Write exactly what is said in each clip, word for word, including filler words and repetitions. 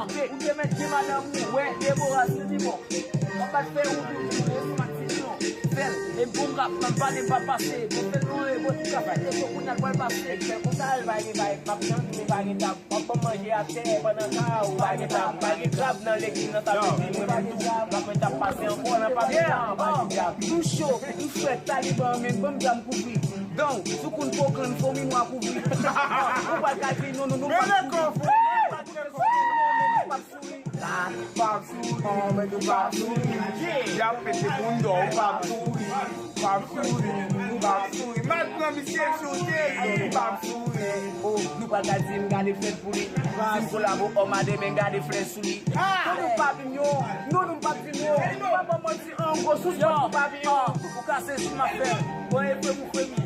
Ou te mèt gen madanm ou, wè, Debora, se li bon. Mwen pa t fè ou vin joure sou Matilyon. Fè l, e bon rap, m ap pale, m pa pase. Bon, fè l non, e bon, tou ka fè, e bon, kounye a l pral pase. Fè l konsa, l pa gen vibe, m ap tann, men pa gen tab. W ap ban m manje atè, pandan sa, ou pa gen tab, pa gen krab nan legliz, nan sa vle di, mwen menm tou, m ap mwen t ap pase ankò, nan pa gen tab, pa gen tab. Nou cho, nou frèt, Taliban, men ban m zam kouvri. Gang, soukoun, kokenn, fomi nwa kouvri. Ou pa ka di non, non, nou pa kouvri. Souri. Pa, pa souri, men nou pa souri. Y ap pete moun dò, pa souri. Pa souri, pa souri. Matnan misye choute, pa souri. Oh, nou pa ka di m gade flè pou li. Si m kolabo, oh, madanm, men gade flè sou li. Non, nou pa vin yo. Non, nou pa vin yo. Nou pa ban manti, an gwo sou spòt, nou pa vin yo. Ou kase si m ap fè. Bon, e fè mou fè mi.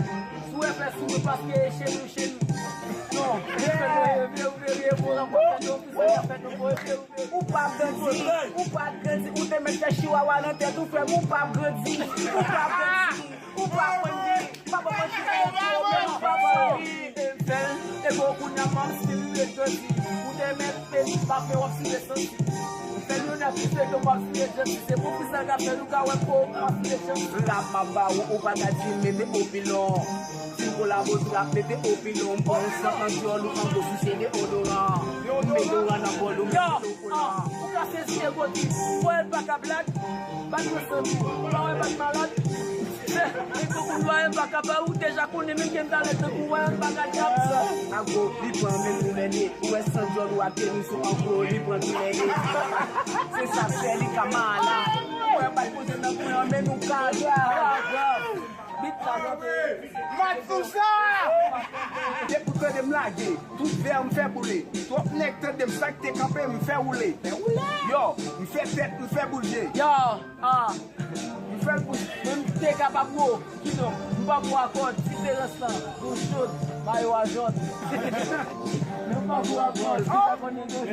Sou F S ou, paske e cheri, cheri. Non, e fè mou, e vye, vye, vye, bon, la, pa fè non, ki sa y ap fè non, bon, e fè Ou p ap grandi, ou p ap grandi, ou te mèt fè chiwawa nan tèt ou, frè m, ou p ap grandi, ou p ap grandi, ou p ap grandi. Pa ban manti, ou p ap grandi. Fè l, e bon, kounye a, m ap stil ret grandi. Ou te mèt pe, pa fè w ap sile santi. Fè l yon ap sile ke w ap sile grandi. Se pou ki sa l ka fè l, ou ka wè ko, w ap sile grandi. Rap m ap ba ou, ou pa ka di m mete opilon. Si w kolabo, trap, mete opilon. M pran yon sant nan dyòl ou, an gwo sou se deodoran. M met doran nan bòl ou, m met Ou ka sezi e gwo di, wè l pa ka blag, bat nan sant ou, ou pa wè bat malad. E tankou lwa e pa ka ba ou, deja konnen men gen talè tankou wè l pa ka djab. Ago, li pran men nou lè ne, ou wè san djòl ou ak tenis ou an gwo, li pran tou lè ne. Se sa k fè li ka malad. Ou wè bat poze nan kwen an, men nou ka grav. Bit la monte. Mat sou sa! Depi w tande m lage, tout vè m fè boule. Twòp nèg tande m, sa k te kanpe m fè woule. Yo, m fè tèt, m fè boul je. Yo, ah. M fè l pou men m te kapab wo. Kidonk, m pa pou akò diferans lan. Yon chod, mayo a jòn. M pa pou akò, si sa konnen nou.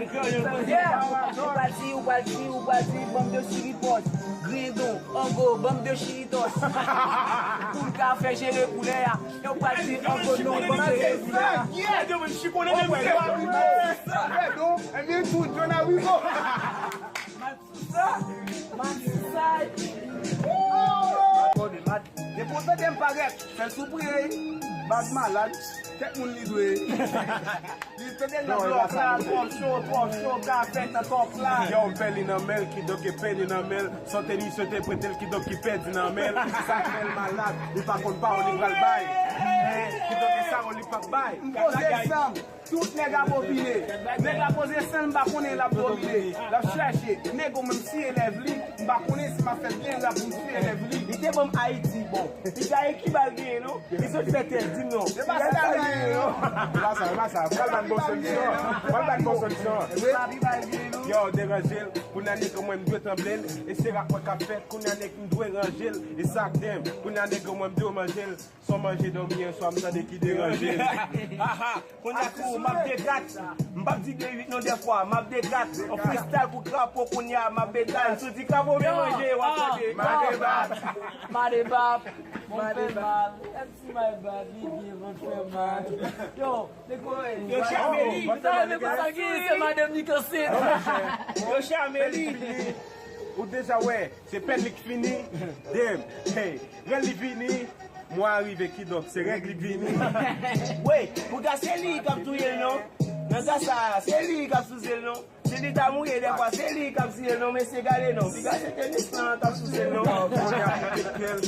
Yeah! Ou pral di, ou pral di, ou pral di, banm de siripòs. Griyen don. Ango, banm de chiritos. Pou l ka fè jere koulè a. Yo pral di ango non, banm de jere koulè a. Yo, mwen, m chikonnen menm. Fè don, ebyen tou, John Aribo. Mat sou sa, mat sou sa. Depi w tande m parèt, fè l soupriye. Bad malad, tèt moun li dwe. Li te deja twò sa, twò cho, twò cho, ka fèt nan twò pla. Yo, m fè li nan men l, kidonk e pè li nan men l. Sante li sante prete l, kidonk ki pèdi nan men l. Sa k fè l malad, li pa konn pa w li pral bay. Kidonk e sa w li p ap bay. M poze san m, tout nèg ap opine. Nèg la poze san l, m pa konnen l ap domine. L ap chèche, nèg ou menm si elèv li, m pa konnen si m ap fè byen rap pou m si elèv li. Li te ban m Ayiti, bon. Li gaye ki bal genyen non? Li sot fè tèt, di m non. Se pa sa l genyen non. Se pa sa, se pa sa. Pral ban bon solisyon. Pral ban bon solisyon. Yo, deranje l. Kounye a nèg mwen m dwe tranble l. E se rap mwen k ap fèt. Kounye a nèg m dwe ranje l. E sa k den m. Kounye a nèg mwen m dwe manje l. Son manje dòmi yè swa m tande ki deranje l. Kounye a kou, m ap degat. M p ap di de uit non dèfwa, m ap degat. On freestyle kou krapo kounye a, m ap degat. Si w di krapo byen manje, w ap tande. Madebab. Madebab. Bon, fè mal. M C Maybab, li byen, van fè mal. Yo, se kòrèk. Yo, chame li. Sa, men konsa ki se madanm li kanse. Yo, chame li. Ou deja wè, se pèn li k fini. Dem, hey, rèl li vini. Mwa a rive, kidonk se règ li k vini. Wi, pou ka se li k ap touye l non. Nan ka sa, se li k ap souze l non. Si li ta mouye dèfwa, se li k ap siye l non, mesye gade non. Piga se tenis lan k ap souze l non. Kounye a pike kè l,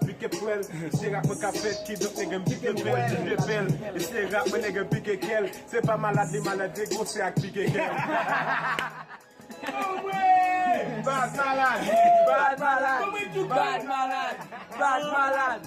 pike pwèl. Se rap mwen k ap fèt, kidonk nèg m pike pèl, pike pèl. E se rap mwen nèg m pike kè l. Se pa malad li malad, se gwosè ak pike kè l. Bad malad, bad malad, bad malad, bad malad.